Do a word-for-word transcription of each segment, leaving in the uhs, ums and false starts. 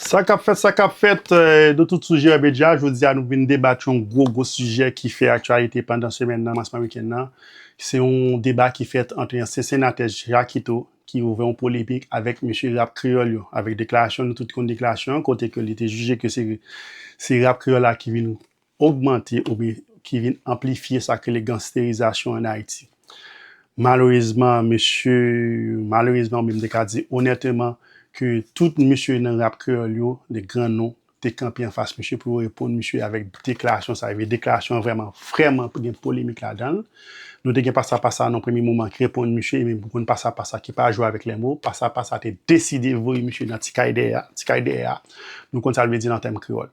Sa k ap fèt, sa k ap fèt, euh, de tout sou G R Media, jodi a nou vin debat yon gwo, gwo sijè ki fè aktyalite pandan semèn nan, kòmansman wikenn nan. Se yon deba ki fèt ant ansyen senatè Jakito ki ouvè yon polemik avèk mesye rap kreyòl yo, avèk deklarasyon, nou tout konn deklarasyon an, kote ke li te jije ke se, se rap kreyòl la ki vin ogmante oubyen ki vin anplifye sa k rele gansterizasyon ann Ayiti. Malerezman, mesye, malerezman, oubyen m te ka di onèteman, ke tout mesye nan rap kreyòl yo, de gran non, te kanpe anfas mesye pou yo reponn mesye avèk deklarasyon sa. Epi deklarasyon an vrèman, vrèman gen polemik ladan l. Nou te gen Pasa Pasa nan premye moman ki reponn mesye, men pou konn Pasa Pasa ki pa jwe avèk lè mo, Pasa Pasa te deside voye mesye nan ti kay dèyè a, ti kay dèyè a. Nou konn sa l vle di nan tèm kreyòl.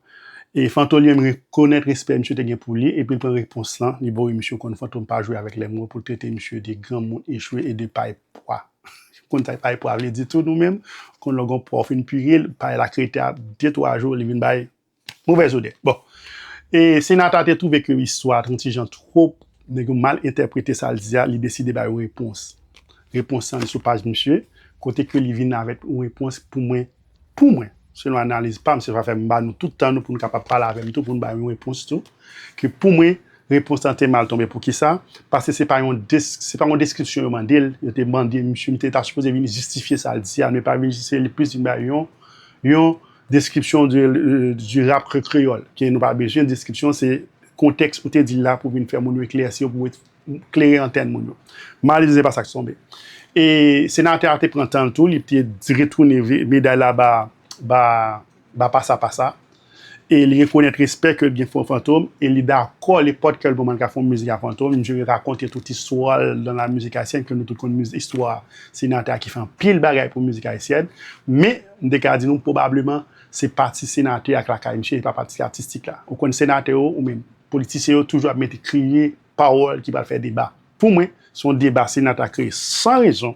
E Fanto li menm rekonèt respè misye te gen pou li, epi l pran repons lan, li voye misye konn Fantom pa jwe avèk lè mo pou l trete misye de granmoun echwe e de pay pwa. Konn sa pay pwa vle di tou nou menm, konn lè w gen yon pwa w fin pire l, pay la k rete a de twa jou, li vin bay movèz odè. Bon, e senatè a te twouve ke istwa a t yon ti jan twòp, nèg yo mal entèprete sa l di a, li deside bay yon repons. Repons lan li sou paj misye, kote ke li vin avèk yon repons pou mwen, pou mwen, selon analiz pa m, se sa fè m ba nou tout tan nou pou nou kapab pale avè m tou, pou nou bay yon repons tou, ke pou mwen, repons lan te mal tonbe. Poukisa? Paske se pa yon des-, se pa yon deskripsyon yo mande l, yo te mande misye, misye ta sipoze vin jistifye sa l di a, men pa vin jistifye, li plis vin bay yon, yon deskripsyon di, di rap kre-, kreyòl, ke nou pa bezwen deskripsyon, se kontèks ou te di l la pou vin fè moun yo eklèsi yo, pou klere antèn moun yo. Malerezman, se pa sa k tonbe. E senatè a te pran tan l tou, li te di retounen ve-, meday la ba, ba, ba Pasa Pasa. E li rekonèt respè ke l gen pou Fantom, e li dakò nenpòt kèl moman l ka fè yon mizik a Fantom, misye rakonte tout istwa l nan la mizik ayisyèn, ke nou tout konn miz-, istwa senatè a ki fè anpil bagay pou mizik ayisyèn. Men, m te ka di nou, pwobableman, se pati senatè ak lakay misye, e pa pati atistik la. Ou konn senatè yo, ou menm, politisyen yo toujou ap mete kriye pawòl ki pral fè deba. Pou mwen, se yon deba senatè a kreye san rezon,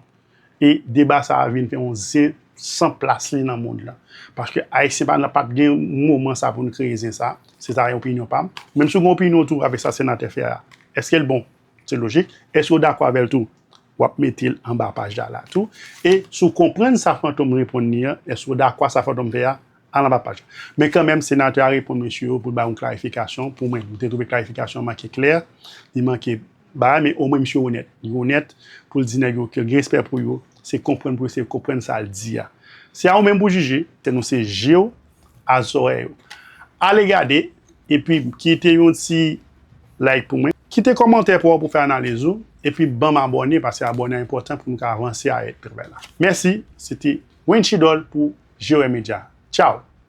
e deba sa a vin fè yon zen san plas li nan mond lan. Paske Ayisyen pa, pa t gen moman sa pou nou kreye zen sa. Se sa opinyon pa m. Menm si w gen opinyon tou avèk sa senatè fè a, èske l bon? Se lojik. Èske w dakò avè l tou? W ap mete l anba paj la la tou. E si w konprann sa Fantom reponn li an, èske w dakò sa Fantom fè a? Al anba paj la. Men kanmenm, senatè a reponn mesye yo pou l bay yon klarifikasyon. Pou mwen, m te twouve klarifikasyon an manke klè, li manke bagay, men omwen misye onèt. Li onèt pou l di nèg yo ke l gen respè pou yo, se konprann pou yo, se konprann sa l di a. Se a ou menm pou jije, tèt nou se je w, a zòrèy ou. Ale gade, epi kite yon ti like pou mwen. Kite kòmantè pa w pou fè analiz ou, epi ban m abòne, paske abòne a enpòtan pou nou ka avanse avèk travay la. Mèsi, se te Wenchidol pou G R Media. Tchaw!